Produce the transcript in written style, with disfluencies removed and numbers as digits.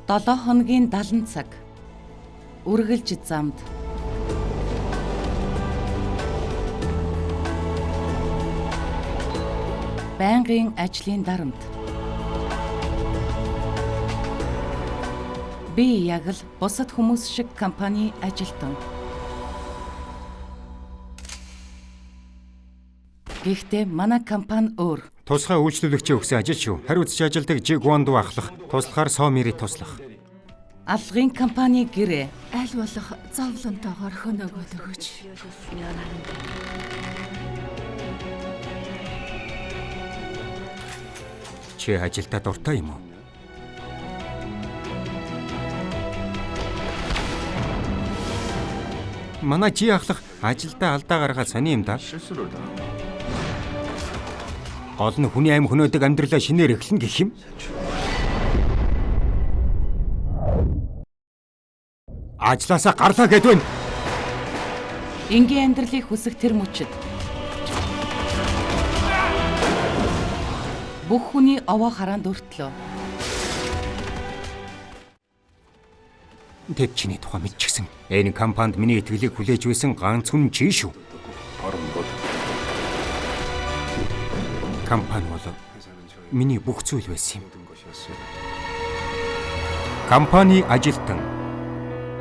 7 хоногийн 70 цаг. Үргэлж замд. Байнгын ажлын дарамт. Би яг л бусад хүмүүс шиг компани ажилтан. Гэхдээ манай компани өөр. Тусгай үйлчлүүлэгчийн өгсөн ажил шүү. Хариу үзэж ажилдаг Жи Гуанду ахлах, туслахаар Сомири туслах. Алгын компани гэрээ. Аль болох зовлонтойгоор хөнөөгөөд өгөөч. Чи ажилдаа дуртай юм уу? Манай Жи ахлах ажилдаа алдаа гаргаад сони юм да. Гол нь хүний амь хөнөөдөг амьдралаа шинээр эхлэн гэх юм. Ажлаасаа гарлаа гэд байна. Энгийн амьдралыг хүсэх тэр мөчид. Бүх хүний овоо хараанд өртлөө. Тэд чиний тухай мэдчихсэн. Энэ компанид миний итгэлийг хүлээж байсан ганц хүн чи шүү. Компани бол миний бүх зүйл байсан юм. Компани ажилтан.